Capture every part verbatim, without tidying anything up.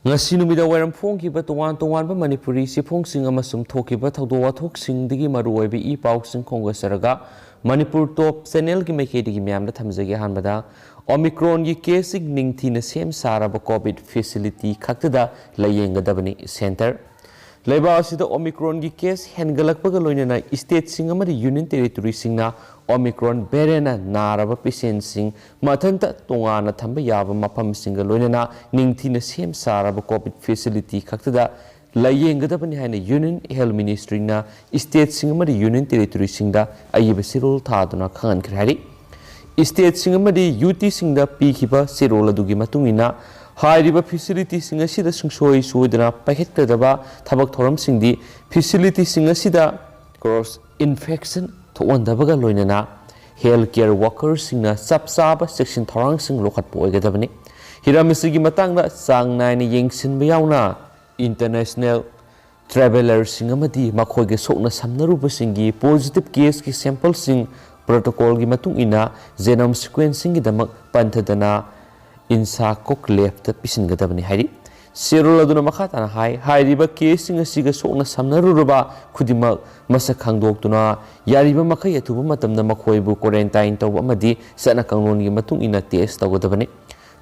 ꯉꯁꯤ ꯅꯨꯃꯤꯗꯥꯡ ꯋꯥꯏꯔꯝ ꯐꯣꯡꯈꯤꯕ ꯇꯣꯉꯥꯟ ꯇꯣꯉꯥꯟꯕ ꯃꯅꯤꯄꯨꯔꯤ ꯆꯦꯐꯣꯡꯁꯤꯡ ꯑꯃꯁꯨꯡ ꯊꯣꯛꯈꯤꯕ ꯊꯧꯗꯣꯛ ꯋꯥꯊꯣꯛꯁꯤꯡꯗꯒꯤ ꯃꯔꯨꯑꯣꯏꯕ ꯏ ꯄꯥꯎꯁꯤꯡ ꯈꯣꯝꯒꯠꯆꯔꯒ, ꯃꯅꯤꯄꯨꯔ ꯇꯣꯞ ꯆꯦꯅꯦꯜꯒꯤ ꯃꯥꯏꯀꯩꯗꯒꯤ ꯃꯌꯥꯝꯗ ꯊꯝꯖꯒꯦ꯫ ꯑꯍꯥꯟꯕꯗ, ꯑꯣꯃꯤꯀ꯭ꯔꯣꯟꯒꯤ ꯀꯦꯁꯁꯤꯡ ꯅꯤꯡꯊꯤꯅ ꯁꯦꯝ ꯁꯥꯔꯕ ꯀꯣꯚꯤꯗ ꯐꯦꯁꯤꯂꯤꯇꯤ ꯈꯛꯇꯗ ꯂꯥꯌꯦꯡꯒꯗꯕꯅꯤ꯫ ꯁꯦꯟꯇꯔ ꯂꯩꯕꯥꯛ ꯑꯁꯤꯗ ꯑꯣꯃꯤꯀ꯭ꯔꯣꯟꯒꯤ ꯀꯦꯁ ꯍꯦꯟꯒꯠꯂꯛꯄꯒ ꯂꯣꯏꯅꯅ ꯏꯁꯇꯦꯠꯁꯤꯡ ꯑꯃꯗꯤ ꯌꯨꯅꯤꯌꯟ ꯇꯦꯔꯤꯇꯣꯔꯤꯁꯤꯡꯅ ꯑꯣꯃꯤꯀ꯭ꯔꯣꯟ ꯚꯦꯔꯤꯌꯟꯅ ꯅꯥꯔꯕ ꯄꯦꯁꯦꯟꯁꯤꯡ ꯃꯊꯟꯇ ꯇꯣꯉꯥꯟꯅ ꯊꯝꯕ ꯌꯥꯕ ꯃꯐꯝꯁꯤꯡꯒ ꯂꯣꯏꯅꯅ ꯅꯤꯡꯊꯤꯅ ꯁꯦꯝ ꯁꯥꯔꯕ ꯀꯣꯚꯤꯗ ꯐꯦꯁꯤꯂꯤꯇꯤ ꯈꯛꯇꯗ ꯂꯥꯌꯦꯡꯒꯗꯕꯅꯤ ꯍꯥꯏꯅ ꯌꯨꯅꯤꯌꯟ ꯍꯦꯜꯊ ꯃꯤꯅꯤꯁꯇ꯭ꯔꯤꯅ ꯏꯁꯇꯦꯠꯁꯤꯡ ꯑꯃꯗꯤ ꯌꯨꯅꯤꯌꯟ ꯇꯦꯔꯤꯇꯣꯔꯤꯁꯤꯡꯗ ꯑꯏꯕ ꯆꯦꯔꯣꯜ ꯊꯥꯗꯨꯅ ꯈꯪꯍꯟꯈ꯭ꯔꯦ ꯍꯥꯏꯔꯤ꯫ ꯏꯁꯇꯦꯠꯁꯤꯡ ꯑꯃꯗꯤ ꯌꯨ ꯇꯤꯁꯤꯡꯗ ꯄꯤꯈꯤꯕ ꯆꯦꯔꯣꯜ ꯑꯗꯨꯒꯤ ꯃꯇꯨꯡ ꯏꯟꯅ, ꯍꯥꯏꯔꯤꯕ ꯐꯦꯁꯤꯂꯤꯇꯤꯁꯤꯡ ꯑꯁꯤꯗ ꯁꯨꯡꯁꯣꯏ ꯁꯣꯏꯗꯅ ꯄꯥꯏꯈꯠꯀꯗꯕ ꯊꯕꯛ ꯊꯧꯔꯝꯁꯤꯡꯗꯤ ꯐꯦꯁꯤꯂꯤꯇꯤꯁꯤꯡ ꯑꯁꯤꯗ ꯀ꯭ꯔꯣꯁ ꯏꯟꯐꯦꯛꯁꯟ ꯊꯣꯛꯍꯟꯗꯕꯒ ꯂꯣꯏꯅꯅ ꯍꯦꯜꯊ ꯀꯦꯌꯔ ꯋꯥꯀꯔꯁꯤꯡꯅ ꯆꯞ ꯆꯥꯕ ꯆꯦꯛꯁꯤꯟ ꯊꯧꯔꯥꯡꯁꯤꯡ ꯂꯧꯈꯠꯄ ꯑꯣꯏꯒꯗꯕꯅꯤ꯫ ꯍꯤꯔꯝ ꯑꯁꯤꯒꯤ ꯃꯇꯥꯡꯗ ꯆꯥꯡ ꯅꯥꯏꯅ ꯌꯦꯡꯁꯤꯟꯕ ꯌꯥꯎꯅ, ꯏꯟꯇꯔꯅꯦꯁꯅꯦꯜ ꯇ꯭ꯔꯦꯚꯦꯂꯔꯁꯤꯡ ꯑꯃꯗꯤ ꯃꯈꯣꯏꯒ ꯁꯣꯛꯅ ꯁꯝꯅꯔꯨꯕꯁꯤꯡꯒꯤ ꯄꯣꯖꯤꯇꯤꯚ ꯀꯦꯁꯀꯤ ꯁꯦꯝꯄꯜꯁꯤꯡ ꯄ꯭ꯔꯣꯇꯣꯀꯣꯜꯒꯤ ꯃꯇꯨꯡ ꯏꯟꯅ ꯖꯦꯅꯣꯝ ꯁꯤꯀ꯭ꯋꯦꯟꯁꯤꯡꯒꯤꯗꯃꯛ ꯄꯟꯊꯗꯅ ꯏꯟꯁꯥꯀꯣꯛ ꯂꯦꯕꯇ ꯄꯤꯁꯤꯟꯒꯗꯕꯅꯤ ꯍꯥꯏꯔꯤ꯫ ꯆꯦꯔꯣꯜ ꯑꯗꯨꯅ ꯃꯈꯥ ꯇꯥꯅ ꯍꯥꯏ, ꯍꯥꯏꯔꯤꯕ ꯀꯦꯁꯁꯤꯡ ꯑꯁꯤꯒ ꯁꯣꯛꯅ ꯁꯝꯅꯔꯨꯔꯕ ꯈꯨꯗꯤꯡꯃꯛ ꯃꯁꯛ ꯈꯪꯗꯣꯛꯇꯨꯅ, ꯌꯥꯔꯤꯕ ꯃꯈꯩ ꯑꯊꯨꯕ ꯃꯇꯝꯗ ꯃꯈꯣꯏꯕꯨ ꯀ꯭ꯋꯥꯔꯦꯟꯇꯥꯏꯟ ꯇꯧꯕ ꯑꯃꯗꯤ ꯆꯠꯅ ꯀꯥꯡꯂꯣꯟꯒꯤ ꯃꯇꯨꯡ ꯏꯟꯅ ꯇꯦꯁ ꯇꯧꯒꯗꯕꯅꯤ꯫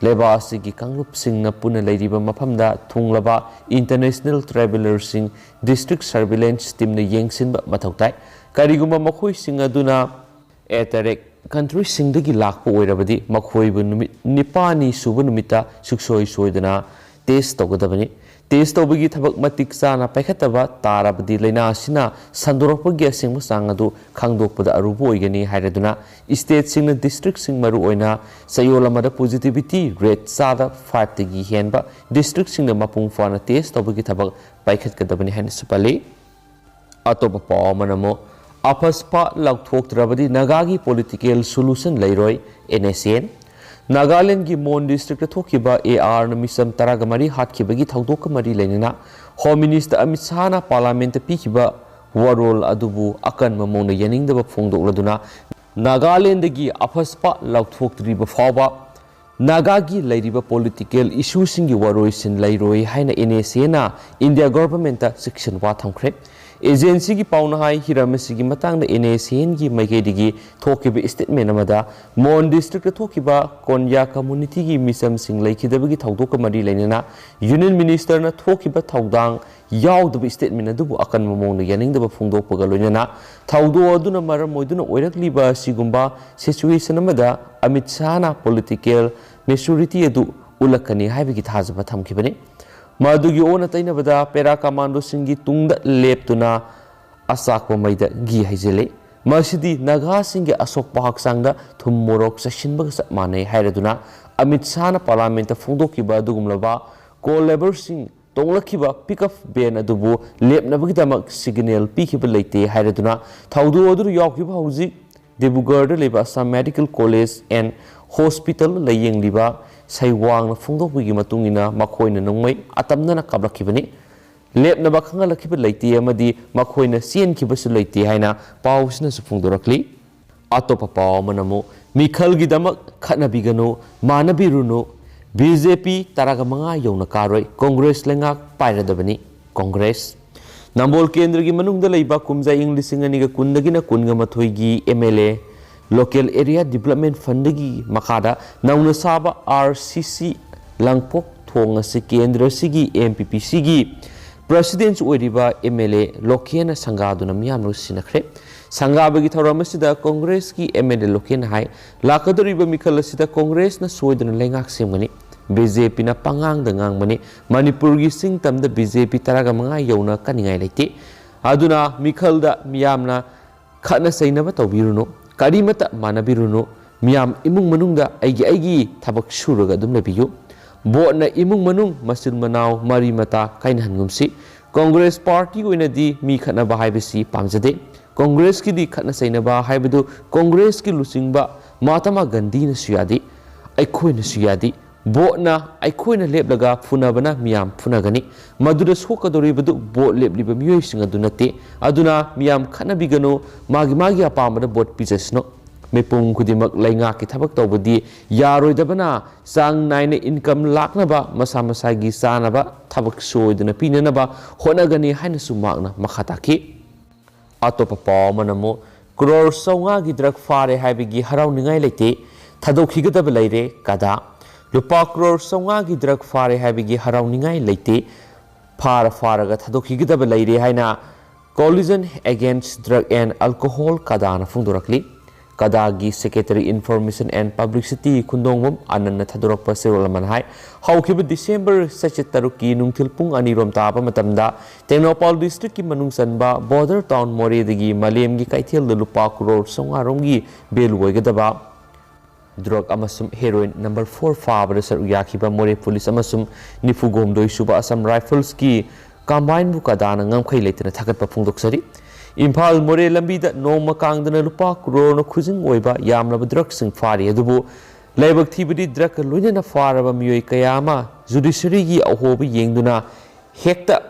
ꯂꯩꯕꯥꯛ ꯑꯁꯤꯒꯤ ꯀꯥꯡꯂꯨꯞꯁꯤꯡꯅ ꯄꯨꯟꯅ ꯂꯩꯔꯤꯕ ꯃꯐꯝꯗ ꯊꯨꯡꯂꯕ ꯏꯟꯇꯔꯅꯦꯁꯅꯦꯜ ꯇ꯭ꯔꯦꯚꯦꯂꯔꯁꯤꯡ ꯗꯤꯁꯇ꯭ꯔꯤꯛ ꯁꯔꯚꯤꯂꯦꯟꯁ ꯇꯤꯝꯅ ꯌꯦꯡꯁꯤꯟꯕ ꯃꯊꯧ ꯇꯥꯏ꯫ ꯀꯔꯤꯒꯨꯝꯕ ꯃꯈꯣꯏꯁꯤꯡ ꯑꯗꯨꯅ ꯑꯦꯇꯔꯦꯛ ꯀꯟꯇ꯭ꯔꯤꯁꯤꯡꯗꯒꯤ ꯂꯥꯛꯄ ꯑꯣꯏꯔꯕꯗꯤ, ꯃꯈꯣꯏꯕꯨ ꯅꯨꯃꯤꯠ ꯅꯤꯄꯥꯜꯅꯤ ꯁꯨꯕ ꯅꯨꯃꯤꯠꯇ ꯁꯨꯡꯁꯣꯏ ꯁꯣꯏꯗꯅ ꯇꯦꯁ ꯇꯧꯒꯗꯕꯅꯤ꯫ ꯇꯦꯁ ꯇꯧꯕꯒꯤ ꯊꯕꯛ ꯃꯇꯤꯛ ꯆꯥꯅ ꯄꯥꯏꯈꯠꯇꯕ ꯇꯥꯔꯕꯗꯤ, ꯂꯥꯏꯅꯥ ꯑꯁꯤꯅ ꯁꯟꯗꯣꯔꯛꯄꯒꯤ ꯑꯁꯦꯡꯕ ꯆꯥꯡ ꯑꯗꯨ ꯈꯪꯗꯣꯛꯄꯗ ꯑꯔꯨꯕ ꯑꯣꯏꯒꯅꯤ ꯍꯥꯏꯔꯗꯨꯅ, ꯏꯁꯇꯦꯠꯁꯤꯡꯅ ꯗꯤꯁꯇ꯭ꯔꯤꯛꯁꯤꯡ, ꯃꯔꯨꯑꯣꯏꯅ ꯆꯌꯣꯜ ꯑꯃꯗ ꯄꯣꯖꯤꯇꯤꯚꯤꯇꯤ ꯔꯦꯠ ꯆꯥꯗ ꯐꯥꯏꯚꯇꯒꯤ ꯍꯦꯟꯕ ꯗꯤꯁꯇ꯭ꯔꯤꯛꯁꯤꯡꯗ ꯃꯄꯨꯡ ꯐꯥꯅ ꯇꯦꯁ ꯇꯧꯕꯒꯤ ꯊꯕꯛ ꯄꯥꯏꯈꯠꯀꯗꯕꯅꯤ ꯍꯥꯏꯅꯁꯨ ꯄꯜꯂꯤ꯫ ꯑꯇꯣꯞꯄ ꯄꯥꯎ ꯑꯃꯅ ꯑꯃꯨꯛ, ꯑꯐꯁꯄꯥ ꯂꯥꯎꯊꯣꯛꯇ꯭ꯔꯕꯗꯤ ꯅꯥꯒꯥꯒꯤ ꯄꯣꯂꯤꯇꯤꯀꯦꯜ ꯁꯣꯂꯨꯁꯟ ꯂꯩꯔꯣꯏ, ꯑꯦꯟ ꯑꯦꯁ ꯑꯦꯟ꯫ ꯅꯥꯒꯥꯂꯦꯟꯒꯤ ꯃꯣꯟ ꯗꯤꯁꯇ꯭ꯔꯤꯛꯇ ꯊꯣꯛꯈꯤꯕ ꯑꯦ ꯑꯥꯔꯅ ꯃꯤꯆꯝ ꯇꯔꯥꯒ ꯃꯔꯤ ꯍꯥꯠꯈꯤꯕꯒꯤ ꯊꯧꯗꯣꯛꯀ ꯃꯔꯤ ꯂꯩꯅꯅ ꯍꯣꯝ ꯃꯤꯅꯤꯁꯇꯔ ꯑꯃꯤꯠ ꯁꯥꯍꯅ ꯄꯥꯔꯂꯥꯃꯦꯟꯠꯇ ꯄꯤꯈꯤꯕ ꯋꯥꯔꯣꯜ ꯑꯗꯨꯕꯨ ꯑꯀꯟꯕ ꯃꯑꯣꯡꯗ ꯌꯥꯅꯤꯡꯗꯕ ꯐꯣꯡꯗꯣꯛꯂꯗꯨꯅ, ꯅꯥꯒꯥꯂꯦꯟꯗꯒꯤ ꯑꯐꯁꯄꯥ ꯂꯥꯎꯊꯣꯛꯇ꯭ꯔꯤꯕ ꯐꯥꯎꯕ ꯅꯥꯒꯥꯒꯤ ꯂꯩꯔꯤꯕ ꯄꯣꯂꯤꯇꯤꯀꯦꯜ ꯏꯁꯨꯁꯤꯡꯒꯤ ꯋꯥꯔꯣꯏꯁꯤꯟ ꯂꯩꯔꯣꯏ ꯍꯥꯏꯅ ꯑꯦꯟ ꯑꯦ ꯁꯤ ꯑꯦꯅ ꯏꯟꯗꯤꯌꯥ ꯒꯣꯚꯔꯟꯃꯦꯟꯠꯇ ꯆꯦꯛꯁꯤꯟ ꯋꯥ ꯊꯝꯈ꯭ꯔꯦ꯫ ꯑꯦꯖꯦꯟꯁꯤꯒꯤ ꯄꯥꯎꯅ ꯍꯥꯏ, ꯍꯤꯔꯝ ꯑꯁꯤꯒꯤ ꯃꯇꯥꯡꯗ ꯑꯦꯟ ꯑꯦ ꯁꯤ ꯑꯦꯟꯒꯤ ꯃꯥꯏꯀꯩꯗꯒꯤ ꯊꯣꯛꯈꯤꯕ ꯁ꯭ꯇꯦꯠꯃꯦꯟꯠ ꯑꯃꯗ ꯃꯣꯟ ꯗꯤꯁꯇ꯭ꯔꯤꯛꯇ ꯊꯣꯛꯈꯤꯕ ꯀꯣꯟꯌꯥ ꯀꯝꯃ꯭ꯌꯨꯅꯤꯇꯤꯒꯤ ꯃꯤꯆꯝꯁꯤꯡ ꯂꯩꯈꯤꯗꯕꯒꯤ ꯊꯧꯗꯣꯛꯀ ꯃꯔꯤ ꯂꯩꯅꯅ ꯌꯨꯅꯤꯌꯟ ꯃꯤꯅꯤꯁꯇꯔꯅ ꯊꯣꯛꯈꯤꯕ ꯊꯧꯗꯥꯡ ꯌꯥꯎꯗꯕ ꯁ꯭ꯇꯦꯠꯃꯦꯟꯠ ꯑꯗꯨꯕꯨ ꯑꯀꯟꯕ ꯃꯑꯣꯡꯗ ꯌꯥꯅꯤꯡꯗꯕ ꯐꯣꯡꯗꯣꯛꯄꯒ ꯂꯣꯏꯅꯅ ꯊꯧꯗꯣꯛ ꯑꯗꯨꯅ ꯃꯔꯝ ꯑꯣꯏꯗꯨꯅ ꯑꯣꯏꯔꯛꯂꯤꯕ ꯑꯁꯤꯒꯨꯝꯕ ꯁꯤꯆꯨꯋꯦꯁꯟ ꯑꯃꯗ ꯑꯃꯤꯠ ꯁꯥꯍꯅ ꯄꯣꯂꯤꯇꯤꯀꯦꯜ ꯃꯦꯆꯨꯔꯤꯇꯤ ꯑꯗꯨ ꯎꯠꯂꯛꯀꯅꯤ ꯍꯥꯏꯕꯒꯤ ꯊꯥꯖꯕ ꯊꯝꯈꯤꯕꯅꯤ꯫ ꯃꯗꯨꯒꯤ ꯑꯣꯟꯅ ꯇꯩꯅꯕꯗ ꯄꯦꯔꯥ ꯀꯃꯥꯟꯗꯣꯁꯤꯡꯒꯤ ꯇꯨꯡꯗ ꯂꯦꯞꯇꯨꯅ ꯑꯆꯥꯛꯄ ꯃꯩꯗ ꯘꯤ ꯍꯩꯖꯤꯜꯂꯤ꯫ ꯃꯁꯤꯗꯤ ꯅꯥꯒꯥꯁꯤꯡꯒꯤ ꯑꯁꯣꯛꯄ ꯍꯛꯆꯥꯡꯗ ꯊꯨꯝ ꯃꯣꯔꯣꯛ ꯆꯥꯏꯁꯤꯟꯕꯒ ꯆꯞ ꯃꯥꯟꯅꯩ ꯍꯥꯏꯔꯗꯨꯅ ꯑꯃꯤꯠ ꯁꯥꯍꯅ ꯄꯥꯔꯂꯤꯌꯥꯃꯦꯟꯠꯇ ꯐꯣꯡꯗꯣꯛꯈꯤꯕ ꯑꯗꯨꯒꯨꯝꯂꯕ ꯀꯣ ꯂꯦꯕꯔꯁꯤꯡ ꯇꯣꯡꯂꯛꯈꯤꯕ ꯄꯤꯛꯑꯞ ꯚꯦꯟ ꯑꯗꯨꯕꯨ ꯂꯦꯞꯅꯕꯒꯤꯗꯃꯛ ꯁꯤꯒꯅꯦꯜ ꯄꯤꯈꯤꯕ ꯂꯩꯇꯦ ꯍꯥꯏꯔꯗꯨꯅ ꯊꯧꯗꯣꯛ ꯑꯗꯨꯗ ꯌꯥꯎꯈꯤꯕ ꯍꯧꯖꯤꯛ ꯗꯤꯕ꯭ꯔꯨꯒꯔꯗ ꯂꯩꯕ Assam medical college and hospital ꯂꯥꯌꯦꯡꯂꯤꯕ ꯁꯩꯋꯥꯡꯅ ꯐꯣꯡꯗꯣꯛꯄꯒꯤ ꯃꯇꯨꯡ ꯏꯟꯅ ꯃꯈꯣꯏꯅ ꯅꯣꯡꯃꯩ ꯑꯇꯝꯅꯅ ꯀꯥꯞꯂꯛꯈꯤꯕꯅꯤ꯫ ꯂꯦꯞꯅꯕ ꯈꯪꯍꯜꯂꯛꯈꯤꯕ ꯂꯩꯇꯦ ꯑꯃꯗꯤ ꯃꯈꯣꯏꯅ ꯆꯦꯟꯈꯤꯕꯁꯨ ꯂꯩꯇꯦ ꯍꯥꯏꯅ ꯄꯥꯎꯁꯤꯅꯁꯨ ꯐꯣꯡꯗꯣꯔꯛꯂꯤ꯫ ꯑꯇꯣꯞꯄ ꯄꯥꯎ ꯑꯃꯅ ꯑꯃꯨꯛ ꯃꯤꯈꯜꯒꯤꯗꯃꯛ ꯈꯠꯅꯕꯤꯒꯅꯨ, ꯃꯥꯟꯅꯕꯤꯔꯨꯅꯨ, ꯕꯤ ꯖꯦ ꯄꯤ ꯇꯔꯥꯒ ꯃꯉꯥ ꯌꯧꯅ ꯀꯥꯔꯣꯏ, ꯀꯣꯡꯒ꯭ꯔꯦꯁ ꯂꯩꯉꯥꯛ ꯄꯥꯏꯔꯗꯕꯅꯤ꯫ ꯀꯣꯡꯒ꯭ꯔꯦꯁ꯫ ꯅꯝꯕꯣꯜ ꯀꯦꯟꯗ꯭ꯔꯒꯤ ꯃꯅꯨꯡꯗ ꯂꯩꯕ ꯀꯨꯝꯖꯥ ꯏꯪ ꯂꯤꯁꯤꯡ ꯑꯅꯤꯒ ꯀꯨꯟꯗꯒꯤꯅ ꯀꯨꯟꯒ ꯃꯥꯊꯣꯏꯒꯤ M L A, local area development ꯐꯟꯗꯒꯤ ꯃꯈꯥꯗ ꯅꯧꯅ ꯁꯥꯕ ꯑꯥꯔ ꯁꯤ ꯁꯤ ꯂꯥꯡꯄꯣꯛ ꯊꯣꯡ ꯑꯁꯤ ꯀꯦꯟꯗ꯭ꯔ ꯑꯁꯤꯒꯤ ꯑꯦꯝ ꯄꯤ ꯄꯤ ꯁꯤꯒꯤ ꯄ꯭ꯔꯁꯤꯗꯦꯟꯁꯨ ꯑꯣꯏꯔꯤꯕ ꯑꯦꯝ ꯑꯦꯜ ꯑꯦ ꯂꯣꯀꯦꯟꯅ ꯁꯪꯒꯥꯗꯨꯅ ꯃꯤꯌꯥꯝꯅ ꯁꯤꯟꯅꯈ꯭ꯔꯦ꯫ ꯁꯪꯒꯥꯕꯒꯤ ꯊꯧꯔꯝ ꯑꯁꯤꯗ ꯀꯣꯡꯒ꯭ꯔꯦꯁꯀꯤ ꯑꯦꯝ ꯑꯦꯜ ꯑꯦ ꯂꯣꯀꯦꯟꯅ ꯍꯥꯏ, ꯂꯥꯛꯀꯗꯧꯔꯤꯕ ꯃꯤꯈꯜ ꯑꯁꯤꯗ ꯀꯣꯡꯒ꯭ꯔꯦꯁꯅ ꯁꯣꯏꯗꯅ ꯂꯩꯉꯥꯛ ꯁꯦꯝꯒꯅꯤ꯫ ꯕꯤ ꯖꯦ ꯄꯤꯅ ꯄꯉꯥꯡꯗ ꯉꯥꯡꯕꯅꯤ꯫ ꯃꯅꯤꯄꯨꯔꯒꯤ ꯆꯤꯡ ꯇꯝꯗ ꯕꯤ ꯖꯦ ꯄꯤ ꯇꯔꯥꯒ ꯃꯉꯥ ꯌꯧꯅ ꯀꯟꯅꯤꯡꯉꯥꯏ ꯂꯩꯇꯦ꯫ ꯑꯗꯨꯅ ꯃꯤꯈꯜꯗ ꯃꯤꯌꯥꯝꯅ ꯈꯠꯅ ꯆꯩꯅꯕ ꯇꯧꯕꯤꯔꯨꯅꯨ, ꯀꯔꯤꯃꯠꯇ ꯃꯥꯟꯅꯕꯤꯔꯨꯅꯨ꯫ ꯃꯤꯌꯥꯝ ꯏꯃꯨꯡ ꯃꯅꯨꯡꯗ ꯑꯩꯒꯤ ꯑꯩꯒꯤ ꯊꯕꯛ ꯁꯨꯔꯒ ꯑꯗꯨꯝ ꯂꯩꯕꯤꯌꯨ꯫ ꯚꯣꯠꯅ ꯏꯃꯨꯡ ꯃꯅꯨꯡ, ꯃꯆꯤꯟ ꯃꯅꯥꯎ, ꯃꯔꯤ ꯃꯇꯥ ꯀꯥꯏꯅꯍꯟꯒꯨꯝꯁꯤ꯫ ꯀꯣꯡꯒ꯭ꯔꯦꯁ ꯄꯥꯔꯇꯤꯒꯤ ꯑꯣꯏꯅꯗꯤ ꯃꯤ ꯈꯠꯅꯕ ꯍꯥꯏꯕꯁꯤ ꯄꯥꯝꯖꯗꯦ꯫ ꯀꯣꯡꯒ꯭ꯔꯦꯁꯀꯤꯗꯤ ꯈꯠꯅ ꯆꯩꯅꯕ ꯍꯥꯏꯕꯗꯨ ꯀꯣꯡꯒ꯭ꯔꯦꯁꯀꯤ ꯂꯨꯆꯤꯡꯕ ꯃꯍꯥꯇꯃꯥ ꯒꯥꯟꯙꯤꯅꯁꯨ ꯌꯥꯗꯦ, ꯑꯩꯈꯣꯏꯅꯁꯨ ꯌꯥꯗꯦ꯫ ꯚꯣꯠꯅ ꯑꯩꯈꯣꯏꯅ ꯂꯦꯞꯂꯒ ꯐꯨꯅꯕꯅ ꯃꯤꯌꯥꯝ ꯐꯨꯅꯒꯅꯤ꯫ ꯃꯗꯨꯗ ꯁꯣꯛꯀꯗꯧꯔꯤꯕꯗꯨ ꯚꯣꯠ ꯂꯦꯞꯂꯤꯕ ꯃꯤꯑꯣꯏꯁꯤꯡ ꯑꯗꯨ ꯅꯠꯇꯦ꯫ ꯑꯗꯨꯅ ꯃꯤꯌꯥꯝ ꯈꯠꯅꯕꯤꯒꯅꯨ, ꯃꯥꯒꯤ ꯃꯥꯒꯤ ꯑꯄꯥꯝꯕꯗ ꯚꯣꯠ ꯄꯤꯖꯁꯅꯨ꯫ ꯃꯤꯄꯨꯝ ꯈꯨꯗꯤꯡꯃꯛ ꯂꯩꯉꯥꯛꯀꯤ ꯊꯕꯛ ꯇꯧꯕꯗꯤ ꯌꯥꯔꯣꯏꯗꯕꯅ, ꯆꯥꯡ ꯅꯥꯏꯅ income ꯂꯥꯛꯅꯕ ꯃꯁꯥ ꯃꯁꯥꯒꯤ ꯆꯥꯅꯕ ꯊꯕꯛ ꯁꯣꯏꯗꯅ ꯄꯤꯅꯅꯕ ꯍꯣꯠꯅꯒꯅꯤ ꯍꯥꯏꯅꯁꯨ ꯃꯍꯥꯛꯅ ꯃꯈꯥ ꯇꯥꯈꯤ꯫ ꯑꯇꯣꯞꯄ ꯄꯥꯎ ꯑꯃꯅ ꯑꯃꯨꯛ, ꯀ꯭ꯔꯣꯔ ꯆꯥꯝꯃꯉꯥꯒꯤ drug ꯐꯥꯔꯦ ꯍꯥꯏꯕꯒꯤ ꯍꯔꯥꯎꯅꯤꯡꯉꯥꯏ ꯂꯩꯇꯦ, ꯊꯥꯗꯣꯛꯈꯤꯒꯗꯕ ꯂꯩꯔꯦ ꯀꯗꯥ꯫ ꯂꯨꯄꯥ ꯀ꯭ꯔꯣꯔ ꯆꯥꯝꯃꯉꯥꯒꯤ drug ꯐꯥꯔꯦ ꯍꯥꯏꯕꯒꯤ ꯍꯔꯥꯎꯅꯤꯡꯉꯥꯏ ꯂꯩꯇꯦ, ꯐꯥꯔ ꯐꯥꯔꯒ ꯊꯥꯗꯣꯛꯈꯤꯒꯗꯕ ꯂꯩꯔꯦ ꯍꯥꯏꯅ Coalition Against Drug and Alcohol ꯀꯗꯥꯅ ꯐꯣꯡꯗꯣꯔꯛꯂꯤ꯫ ꯀꯗꯥꯒꯤ Secretary Information and Publicity ꯈꯨꯟꯗꯣꯡꯕꯝ ꯑꯅꯟꯅ ꯊꯥꯗꯣꯔꯛꯄ ꯆꯦꯔꯣꯜ ꯑꯃꯅ ꯍꯥꯏ, ꯍꯧꯈꯤꯕ ꯗꯤꯁꯦꯝꯕꯔ ꯆꯩꯆꯠ ꯇꯔꯨꯛꯀꯤ ꯅꯨꯡꯊꯤꯜ ꯄꯨꯡ ꯑꯅꯤꯔꯣꯝ ꯇꯥꯕ ꯃꯇꯝꯗ ꯇꯦꯡꯅꯧꯄꯥꯜ district ꯀꯤ ꯃꯅꯨꯡ ꯆꯟꯕ border town ꯃꯣꯔꯦꯗꯒꯤ ꯃꯥꯂꯦꯝꯒꯤ ꯀꯩꯊꯦꯜꯗ ꯂꯨꯄꯥ ꯀ꯭ꯔꯣꯔ ꯆꯥꯝꯃꯉꯥ ꯔꯣꯝꯒꯤ value ꯑꯣꯏꯒꯗꯕ drug ꯑꯃꯁꯨꯡ heroin number four ꯐꯥꯕꯗ ꯁꯔꯨꯛ ꯌꯥꯈꯤꯕ ꯃꯣꯔꯦ police ꯑꯃꯁꯨꯡ ꯅꯤꯐꯨ ꯍꯨꯝꯗꯣꯏ ꯁꯨꯕ Assam Rifles ꯀꯤ combine ꯕꯨ ꯀꯗꯥꯅ ꯉꯝꯈꯩ ꯂꯩꯇꯅ ꯊꯥꯒꯠꯄ ꯐꯣꯡꯗꯣꯛꯆꯔꯤ꯫ ꯏꯝꯐꯥꯜ ꯃꯣꯔꯦ ꯂꯝꯕꯤꯗ ꯅꯣꯡꯃ ꯀꯥꯡꯗꯅ ꯂꯨꯄꯥ ꯀ꯭ꯔꯣꯔꯅ ꯈꯨꯖꯤꯡ ꯑꯣꯏꯕ ꯌꯥꯝꯂꯕ drug ꯁꯤꯡ ꯐꯥꯔꯤ, ꯑꯗꯨꯕꯨ ꯂꯥꯏꯕꯛ ꯊꯤꯕꯗꯤ drug ꯀ ꯂꯣꯏꯅꯅ ꯐꯥꯔꯕ ꯃꯤꯑꯣꯏ ꯀꯌꯥ ꯑꯃ judiciary ꯒꯤ ꯑꯍꯣꯕ ꯌꯦꯡꯗꯨꯅ ꯍꯦꯛꯇ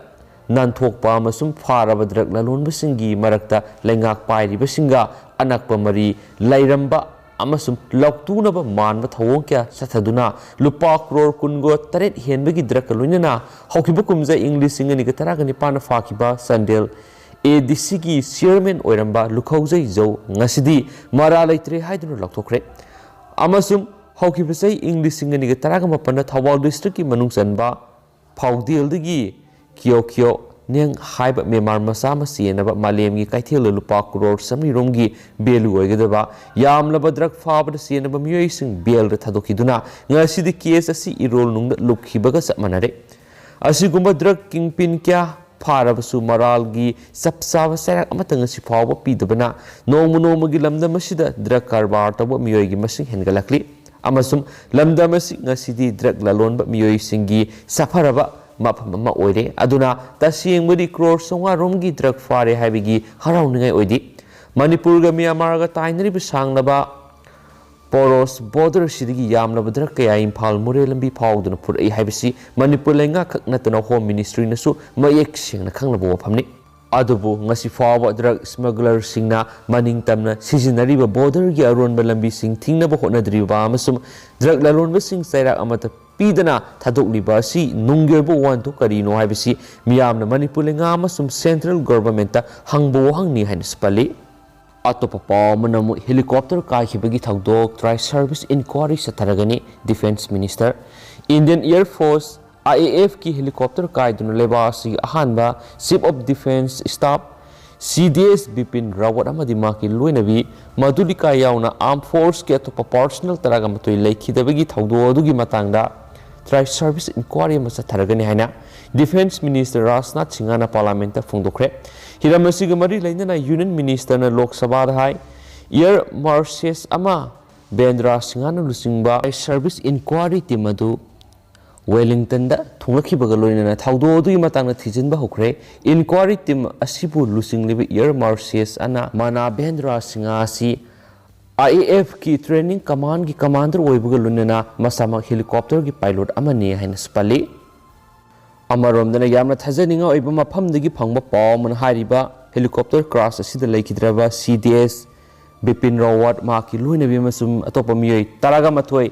ꯅꯥꯟꯊꯣꯛꯄ ꯑꯃꯁꯨꯡ ꯐꯥꯔꯕ drug ꯂꯂꯣꯟꯕꯁꯤꯡꯒꯤ ꯃꯔꯛꯇ ꯂꯩꯉꯥꯛ ꯄꯥꯏꯔꯤꯕꯁꯤꯡꯒ ꯑꯅꯛꯄ ꯃꯔꯤ ꯂꯩꯔꯝꯕ ꯑꯃꯁꯨꯡ ꯂꯧꯇꯨꯅꯕ ꯃꯥꯟꯕ ꯊꯧꯑꯣꯡ ꯀꯌꯥ ꯆꯠꯊꯗꯨꯅ ꯂꯨꯄꯥ ꯀ꯭ꯔꯣꯔ ꯀꯨꯟꯒ ꯇꯔꯦꯠ ꯍꯦꯟꯕꯒꯤ drug ꯀ ꯂꯣꯏꯅꯅ ꯍꯧꯈꯤꯕ ꯀꯨꯝꯖꯥ ꯏꯪ ꯂꯤꯁꯤꯡ ꯑꯅꯤꯒ ꯇꯔꯥꯒ ꯅꯤꯄꯥꯟꯗ ꯐꯥꯈꯤꯕ ꯆꯥꯟꯗꯦꯜ A D C ꯒꯤ chairman ꯑꯣꯏꯔꯝꯕ ꯂꯨꯈꯧꯖꯩ ꯖꯧ ꯉꯁꯤꯗꯤ ꯃꯔꯥ ꯂꯩꯇ꯭ꯔꯦ ꯍꯥꯏꯗꯨꯅ ꯂꯧꯊꯣꯛꯈ꯭ꯔꯦ꯫ ꯑꯃꯁꯨꯡ ꯍꯧꯈꯤꯕ ꯆꯍꯤ ꯏꯪ ꯂꯤꯁꯤꯡ ꯑꯅꯤꯒ ꯇꯔꯥꯒ ꯃꯥꯄꯟꯗ ꯊꯧꯕꯥꯜ district ꯀꯤ ꯃꯅꯨꯡ ꯆꯟꯕ ꯐꯥꯎꯗꯦꯜꯗꯒꯤ ꯀꯤꯌꯣ ꯀꯤꯌꯣ ꯅꯦꯡ ꯍꯥꯏꯕ ꯃ꯭ꯌꯥꯟꯃꯥꯔ ꯃꯆꯥ ꯑꯃ ꯆꯦꯟꯅꯕ ꯃꯥꯂꯦꯝꯒꯤ ꯀꯩꯊꯦꯜꯗ ꯂꯨꯄꯥ ꯀ꯭ꯔꯣꯔ ꯆꯥꯃꯔꯤ ꯔꯣꯝꯒꯤ value ꯑꯣꯏꯒꯗꯕ ꯌꯥꯝꯂꯕ drug ꯐꯥꯕꯗ ꯆꯦꯟꯅꯕ ꯃꯤꯑꯣꯏꯁꯤꯡ bail ꯗ ꯊꯥꯗꯣꯛꯈꯤꯗꯨꯅ ꯉꯁꯤꯗꯤ case ꯑꯁꯤ ꯏꯔꯣꯜ ꯅꯨꯡꯗ ꯂꯨꯞꯈꯤꯕꯒ ꯆꯞ ꯃꯥꯟꯅꯔꯦ꯫ ꯑꯁꯤꯒꯨꯝꯕ drug kingpin ꯀꯌꯥ ꯐꯥꯔꯕꯁꯨ ꯃꯔꯥꯜꯒꯤ ꯆꯞ ꯆꯥꯕ ꯆꯩꯔꯥꯛ ꯑꯃꯠꯇ ꯉꯁꯤ ꯐꯥꯎꯕ ꯄꯤꯗꯕꯅ ꯅꯣꯡꯃ ꯅꯣꯡꯃꯒꯤ ꯂꯝꯗꯝ ꯑꯁꯤꯗ drug ꯀꯔꯕꯥꯔ ꯇꯧꯕ ꯃꯤꯑꯣꯏꯒꯤ ꯃꯁꯤꯡ ꯍꯦꯟꯒꯠꯂꯛꯂꯤ꯫ ꯑꯃꯁꯨꯡ ꯂꯝꯗꯝ ꯑꯁꯤ ꯉꯁꯤꯗꯤ drug ꯂꯂꯣꯟꯕ ꯃꯤꯑꯣꯏꯁꯤꯡꯒꯤ ꯁꯥꯐꯔꯕ ꯃꯐꯝ ꯑꯃ ꯑꯣꯏꯔꯦ꯫ ꯑꯗꯨꯅ ꯇꯁꯦꯡꯕꯗꯤ ꯀ꯭ꯔꯣꯔ ꯆꯥꯝꯃꯉꯥ ꯔꯣꯝꯒꯤ drug ꯐꯥꯔꯦ ꯍꯥꯏꯕꯒꯤ ꯍꯔꯥꯎꯅꯤꯡꯉꯥꯏ ꯑꯣꯏꯗꯦ꯫ ꯃꯅꯤꯄꯨꯔꯒ ꯃ꯭ꯌꯥꯟꯃꯥꯔꯒ ꯇꯥꯏꯅꯔꯤꯕ ꯁꯥꯡꯂꯕ ꯄꯣꯔꯣꯁ border ꯑꯁꯤꯗꯒꯤ ꯌꯥꯝꯂꯕ drug ꯀꯌꯥ ꯏꯝꯐꯥꯜ ꯃꯣꯔꯦ ꯂꯝꯕꯤ ꯐꯥꯎꯗꯨꯅ ꯄꯨꯔꯛꯏ ꯍꯥꯏꯕꯁꯤ ꯃꯅꯤꯄꯨꯔ ꯂꯩꯉꯥꯛꯈꯛ ꯅꯠꯇꯅ Home Ministry ꯅꯁꯨ ꯃꯌꯦꯛ ꯁꯦꯡꯅ ꯈꯪꯂꯕ ꯋꯥꯐꯝꯅꯤ꯫ ꯑꯗꯨꯕꯨ ꯉꯁꯤ ꯐꯥꯎꯕ ꯗ꯭ꯔꯒ ꯁ꯭ꯃꯒꯂꯔꯁꯤꯡꯅ ꯃꯅꯤꯡ ꯇꯝꯅ ꯁꯤꯖꯤꯟꯅꯔꯤꯕ ꯕꯣꯔꯗꯔꯒꯤ ꯑꯔꯣꯟꯕ ꯂꯝꯕꯤꯁꯤꯡ ꯊꯤꯡꯅꯕ ꯍꯣꯠꯅꯗ꯭ꯔꯤꯕ ꯑꯃꯁꯨꯡ ꯗ꯭ꯔꯒ ꯂꯂꯣꯟꯕꯁꯤꯡ ꯆꯩꯔꯥꯛ ꯑꯃꯠꯇ ꯄꯤꯗꯅ ꯊꯥꯗꯣꯛꯂꯤꯕ ꯑꯁꯤ ꯅꯨꯡꯒꯤ ꯑꯣꯏꯕ ꯋꯥꯍꯟꯊꯣꯛ ꯀꯔꯤꯅꯣ ꯍꯥꯏꯕꯁꯤ ꯃꯤꯌꯥꯝꯅ ꯃꯅꯤꯄꯨꯔ ꯂꯩꯉꯥꯛ ꯑꯃꯁꯨꯡ ꯁꯦꯟꯇ꯭ꯔꯦꯜ ꯒꯣꯚꯔꯟꯃꯦꯟꯠꯇ ꯍꯪꯕ ꯋꯥꯍꯪꯅꯤ ꯍꯥꯏꯅꯁꯨ ꯄꯜꯂꯤ꯫ ꯑꯇꯣꯞꯄ ꯄꯥꯎ ꯑꯃꯅ ꯑꯃꯨꯛ ꯍꯦꯂꯤꯀꯣꯞꯇꯔ ꯀꯥꯏꯈꯤꯕꯒꯤ ꯊꯧꯗꯣꯛ ꯇ꯭ꯔꯥꯏ ꯁꯔꯚꯤꯁ ꯏꯟꯀ꯭ꯋꯥꯔꯤ ꯆꯠꯊꯔꯒꯅꯤ꯫ Defence minister, Indian air force, IAF ꯀꯤ ꯍꯦꯂꯤꯀꯣꯞꯇꯔ ꯀꯥꯏꯗꯨꯅ ꯂꯩꯕꯥꯛ ꯑꯁꯤꯒꯤ ꯑꯍꯥꯟꯕ chief of defence staff, CDS, Bipin Rawat ꯑꯃꯗꯤ ꯃꯍꯥꯛꯀꯤ ꯂꯣꯏꯅꯕꯤ ꯃꯙꯨꯂꯤꯀꯥ ꯌꯥꯎꯅ ꯑꯥꯔꯝ ꯐꯣꯔꯁꯀꯤ ꯑꯇꯣꯞꯄ ꯄꯥꯔꯁꯣꯅꯦꯜ ꯇꯔꯥꯒ ꯃꯥꯊꯣꯏ ꯂꯩꯈꯤꯗꯕꯒꯤ ꯊꯧꯗꯣꯛ ꯑꯗꯨꯒꯤ ꯃꯇꯥꯡꯗ ꯇ꯭ꯔꯥꯏ ꯁꯔꯚꯤꯁ ꯏꯟꯀ꯭ꯋꯥꯔꯤ ꯑꯃ ꯆꯠꯊꯔꯒꯅꯤ ꯍꯥꯏꯅ ꯗꯤꯐꯦꯟꯁ ꯃꯤꯅꯤꯁꯇꯔ ꯔꯥꯖꯅꯥꯊ ꯁꯤꯡꯍꯅ ꯄꯥꯔꯂꯥꯃꯦꯟꯠꯇ ꯐꯣꯡꯗꯣꯛꯈ꯭ꯔꯦ꯫ ꯍꯤꯔꯝ ꯑꯁꯤꯒ ꯃꯔꯤ ꯂꯩꯅꯅ ꯌꯨꯅꯤꯌꯟ ꯃꯤꯅꯤꯁꯇꯔꯅ ꯂꯣꯛ ꯁꯚꯥꯗ ꯍꯥꯏ, ꯑꯦꯌꯔ ꯃꯥꯔꯁꯦꯁ ꯑꯃ ꯕꯦꯟꯗ꯭ꯔꯥ ꯁꯤꯡꯍꯅ ꯂꯨꯆꯤꯡꯕ ꯁꯔꯚꯤꯁ ꯏꯟꯀ꯭ꯋꯥꯔꯤ ꯇꯤꯝ ꯑꯗꯨ ꯋꯦꯂꯤꯡꯇꯟꯗ ꯊꯨꯡꯂꯛꯈꯤꯕꯒ ꯂꯣꯏꯅꯅ ꯊꯧꯗꯣꯛ ꯑꯗꯨꯒꯤ ꯃꯇꯥꯡꯗ ꯊꯤꯖꯤꯟꯕ ꯍꯧꯈ꯭ꯔꯦ꯫ ꯏꯟꯀ꯭ꯋꯥꯔꯤ ꯇꯤꯝ ꯑꯁꯤꯕꯨ ꯂꯨꯆꯤꯡꯂꯤꯕ ꯑꯦꯌꯔ ꯃꯥꯔꯁꯦꯁ ꯑꯅ ꯃꯅꯥ ꯕꯦꯟꯗ꯭ꯔꯥ ꯁꯤꯡꯍ ꯑꯁꯤ IAF ꯀꯤ ꯇ꯭ꯔꯦꯅꯤꯡ ꯀꯃꯥꯟꯒꯤ ꯀꯃꯥꯟꯗꯔ ꯑꯣꯏꯕꯒ ꯂꯣꯏꯅꯅ ꯃꯁꯥꯃꯛ ꯍꯦꯂꯤꯀꯣꯞꯇꯔꯒꯤ ꯄꯥꯏꯂꯣꯠ ꯑꯃꯅꯤ ꯍꯥꯏꯅꯁꯨ ꯄꯜꯂꯤ꯫ ꯑꯃꯔꯣꯝꯗꯅ ꯌꯥꯝꯅ ꯊꯥꯖꯅꯤꯡꯉꯥꯏ ꯑꯣꯏꯕ ꯃꯐꯝꯗꯒꯤ ꯐꯪꯕ ꯄꯥꯎ ꯑꯃꯅ ꯍꯥꯏꯔꯤꯕ ꯍꯦꯂꯤꯀꯣꯞꯇꯔ ꯀ꯭ꯔꯥꯁ ꯑꯁꯤꯗ ꯂꯩꯈꯤꯗ꯭ꯔꯕ CDS ꯕꯤꯄꯤꯟ ꯔꯥꯋꯠ, ꯃꯍꯥꯛꯀꯤ ꯂꯣꯏꯅꯕꯤ ꯑꯃꯁꯨꯡ ꯑꯇꯣꯞꯄ ꯃꯤꯑꯣꯏ ꯇꯔꯥꯒ ꯃꯥꯊꯣꯏ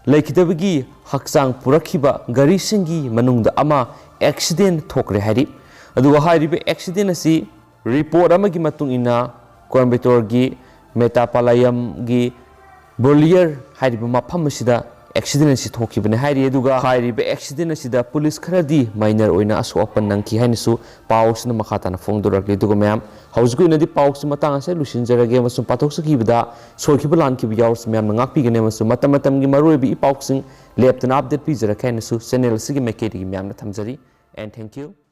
ꯂꯩꯈꯤꯗꯕꯒꯤ ꯍꯛꯆꯥꯡ ꯄꯨꯔꯛꯈꯤꯕ ꯒꯥꯔꯤꯁꯤꯡꯒꯤ ꯃꯅꯨꯡꯗ ꯑꯃ ꯑꯦꯛꯁꯤꯗꯦꯟ ꯊꯣꯛꯈ꯭ꯔꯦ ꯍꯥꯏꯔꯤ꯫ ꯑꯗꯨꯒ ꯍꯥꯏꯔꯤꯕ ꯑꯦꯛꯁꯤꯗꯦꯟ ꯑꯁꯤ ꯔꯤꯄꯣꯔꯠ ꯑꯃꯒꯤ ꯃꯇꯨꯡ ꯏꯟꯅ ꯀꯣꯏꯝꯕꯇꯣꯔꯒꯤ ꯃꯦꯇꯥꯄꯥꯂꯥꯌꯝꯒꯤ ꯕꯣꯂꯤꯌꯔ ꯍꯥꯏꯔꯤꯕ ꯃꯐꯝ ꯑꯁꯤꯗ ꯑꯦꯛꯁꯤꯗꯦꯟ ꯑꯁꯤ ꯊꯣꯛꯈꯤꯕꯅꯤ ꯍꯥꯏꯔꯤ꯫ ꯑꯗꯨꯒ ꯍꯥꯏꯔꯤꯕ ꯑꯦꯛꯁꯤꯗꯦꯟ ꯑꯁꯤꯗ ꯄꯨꯂꯤꯁ ꯈꯔꯗꯤ ꯃꯥꯏꯅꯔ ꯑꯣꯏꯅ ꯑꯁꯣꯛ ꯑꯄꯟ ꯅꯪꯈꯤ ꯍꯥꯏꯅꯁꯨ ꯄꯥꯎ ꯑꯁꯤꯅ ꯃꯈꯥ ꯇꯥꯅ ꯐꯣꯡꯗꯣꯔꯛꯂꯤ꯫ ꯑꯗꯨꯒ ꯃꯌꯥꯝ, ꯍꯧꯖꯤꯛꯀꯤ ꯑꯣꯏꯅꯗꯤ ꯄꯥꯎꯁꯤ ꯃꯇꯥꯡ ꯑꯁꯤꯗ ꯂꯣꯏꯁꯤꯟꯖꯔꯒꯦ ꯑꯃꯁꯨꯡ ꯄꯥꯊꯣꯛꯆꯈꯤꯕꯗ ꯁꯣꯏꯈꯤꯕ ꯂꯥꯟꯈꯤꯕ ꯌꯥꯎꯔꯁꯨ ꯃꯌꯥꯝꯅ ꯉꯥꯛꯄꯤꯒꯅꯤ ꯑꯃꯁꯨꯡ ꯃꯇꯝ ꯃꯇꯝꯒꯤ ꯃꯔꯨꯑꯣꯏꯕ ꯏ ꯄꯥꯎꯁꯤꯡ ꯂꯦꯞꯇꯅ ꯑꯞꯗꯦꯠ ꯄꯤꯖꯔꯛꯀꯦ ꯍꯥꯏꯅꯁꯨ ꯆꯦꯅꯦꯜ ꯑꯁꯤꯒꯤ ꯃꯥꯏꯀꯩꯗꯒꯤ ꯃꯌꯥꯝꯅ ꯊꯝꯖꯔꯤ꯫ And thank you.